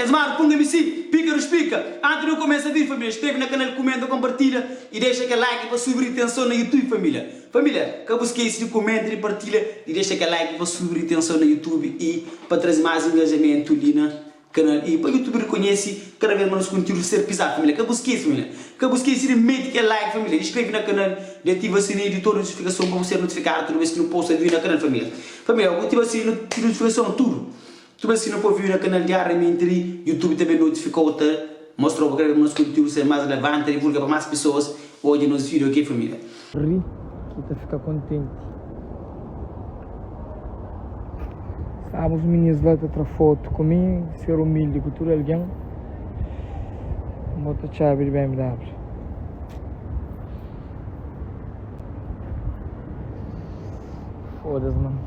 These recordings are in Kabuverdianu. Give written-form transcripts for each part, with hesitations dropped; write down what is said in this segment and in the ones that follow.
Nhas manu, Punga MC, pika dus pika. Antis di nu kumesa vídiu família, skrebe na kanal, kumenta, konpartilha i dexa kel like pa subi ritenson na YouTube família. Família, ka bu skese di kumenta, di partilha, di dexa kel like pa subi ritenson na YouTube i pa traze más engajamentu li na kanal i pa YouTube rekonhese kada vez ma nos kontiúdu ser pizadu família. Ka bu skese família, ka bu skese di mete kel like família, di skrebe na kanal, di ativa sininhu di tudu notifikason pa bu ser notifikadu tudu bes ki nu posta vídiu na kanal família. Família, bu ativa sininhu di notifikason tudu. Tudu bes ki nu poi vídiu na kanal diariamenti li, YouTube ta ben notifikau ta mostrau pa kada bes ma nos kontiúdu ser más relevanti, ta divulga pa más pesoas odja nos vídiu ok família. Ri ki ta fika kontenti. Staba uns minis la ta tra fotu ku mi, ser umildi ku tudu algen. N bota txabi di BMW. Foda-s, man.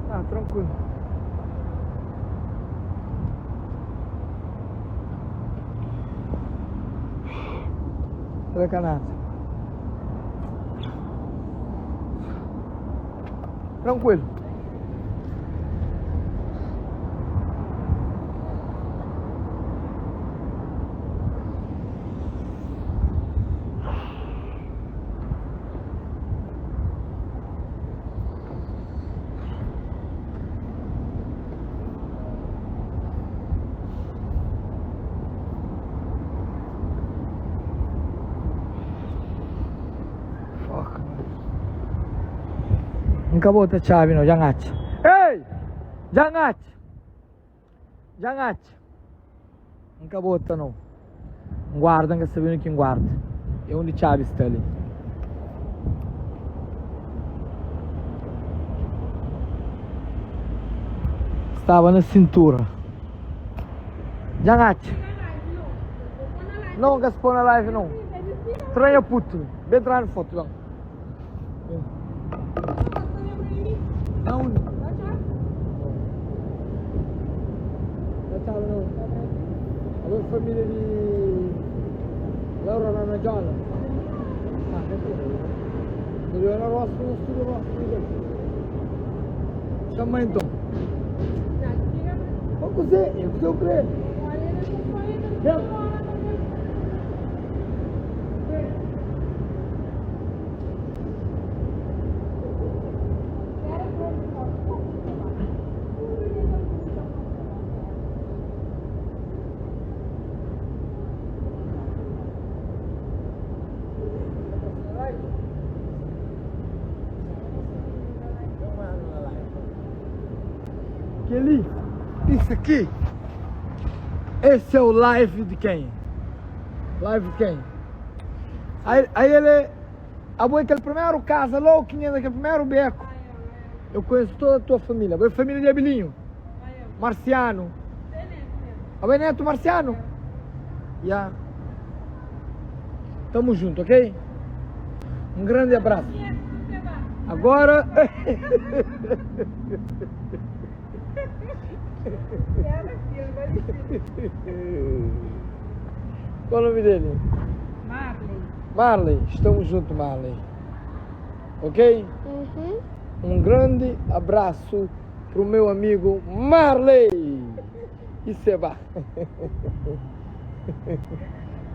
Ah, tranquilo. Sacanagem. Tranquilo. Fuck, man. N ka bota txabi no, dja N atxa. Ei! Dja N atxa! Dja N atxa! N ka bota no. N guarda, N ka sabe undi ki N guarda. É undi txabi sta li. Staba na sintura. Dja N atxa. Não, N ka se pô na live não. Tra nha puto. Ben tra no foto, ben. Na undi? Da txabi na undi? Alô família di Laura na Jola. Ah, não tem. Não na rosto, não estudo rosto, ninguém. Chama então. Ô, Cusé, eu cusé o quê? Vem. Kel-li, isso aqui, esse é o live de quem? Live de quem? Aí, aí ele, abo é kel primeru casa logo ki nhenda kel primeru beco. Eu conheço toda a tua família. Abo é família de Abilinho, Marciano. Abo é neto Marciano? Ya. Tamo junto, ok? Um grande abraço. Agora. Qual o nome dele? Marley. Marley, estamos juntos, Marley. Ok? Uhum. Um grande abraço pro meu amigo Marley e Seba.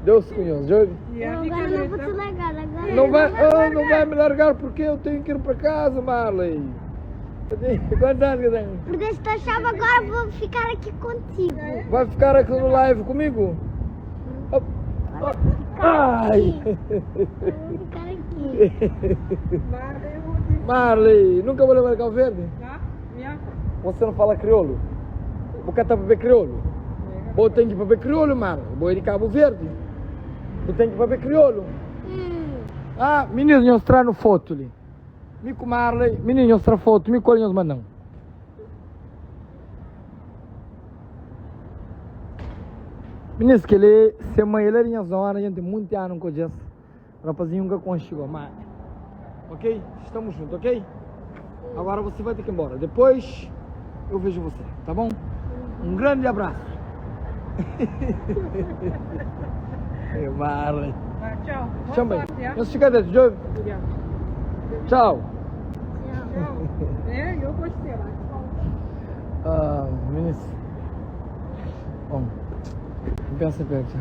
Deus conhece, ouve? Não, agora não vou te largar. Agora Não vai, oh, não vai me largar porque eu tenho que ir para casa, Marley. Eu tenho- Quantos anos que eu tenho? Perdeste a chave, agora vou ficar aqui contigo. Vai ficar aqui no live comigo? Oh, Agora vou ficar Ai! aqui. Vou ficar aqui. Marley, nunca vou levar Cabo Verde? Você não fala crioulo? Bu ka ta papia crioulo? Bo ten ki papia crioulo, Marley. Bo é di Cabo Verde. Bu ten ki papia crioulo. Hum. Ah, meninos, nhos tra-nu foto li. Mi ku Marley, mininu nhos tra fotu, mi ku el nhos manda-m. Minis kel-li se mãe la di nha zona, dja N ten monti anu N ka odja-s. Rapazinho N ka konxe go, ma ok, estamos junto, ok? Agora você vai ter que ir embora, depois eu vejo você, tá bom? Um grande abraço. Ei, Marley. Tchau. Boa Tchau, bem. sorte, ah. Nhos fika dentro, djobe. Obrigado. Tchau. Tchau. É, eu gostei lá. Ah, minis. Bom, N pensa perto.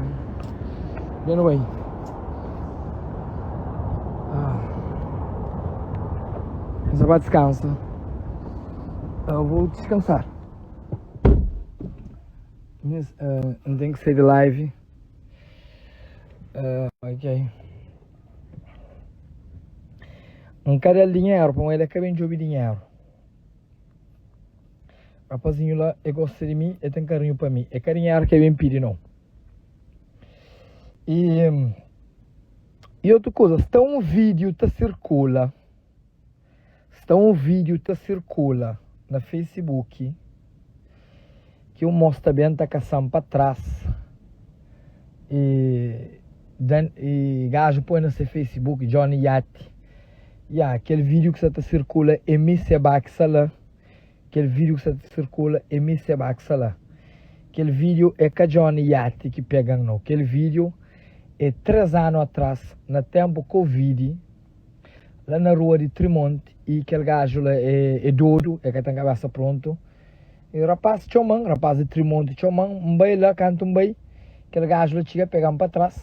Dja nu bai. Ah. N sa ba diskansa. Eu vou descansar. Minis, uh, N ten ki sai di live. Uh, ok. N ka da-l dinheru, pamodi el ka ben djobe dinheru. Rapazinhu la e gosta di mi, e ten karinhu pa mi. E ka dinheru ki e ben pidi nau. E, e otu kuza, sta un vídiu ta sirkula, sta un vídiu ta sirkula na Facebook ki un mos ta ben ta kasa-m pa tras e, dan, e gaju poi na se Facebook, Johnny Yati. Ya, kel vídiu ki sta ta sirkula é mi Seba ki sta la. Kel vídiu ki sta ta sirkula é mi Seba ki sta la. Kel vídiu é ka Johnny Yati ki pega-m nau. Kel vídiu é 3 anu atrás, na ténpu Covid, la na rua di Trimonti, i kel gaju la é, é dodu, é ka ten kabésa prontu. I rapás txoma-m, rapás di Trimonti txoma-m, N bai la, kantu N bai, kel gaju la txiga pega-m pa trás.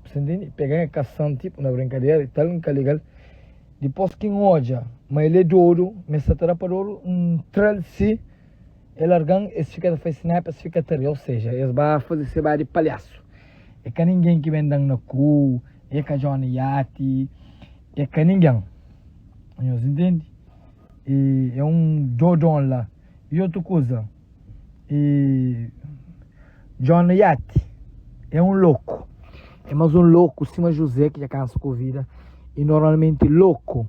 Você entende? Pega nha kasan tipo na brincadeira e tal, N ka liga-l. Dipôs ki N odja ma el é dodu, ma el sta ta da pa dodu, N tra-l si, el larga-m, es fika ta faze snap, es fika ta ri. Ou seja, es ba faze se ba di palhasu. É ka ningen ki ben da-m na ku, é ka Johnny Yati, é ka ningen. Nhos entende? E é un dodon la. E otu kuza. E John Yati é un loku. É mas un loku sima José ki dja kansa ku vida. E normalmenti loku.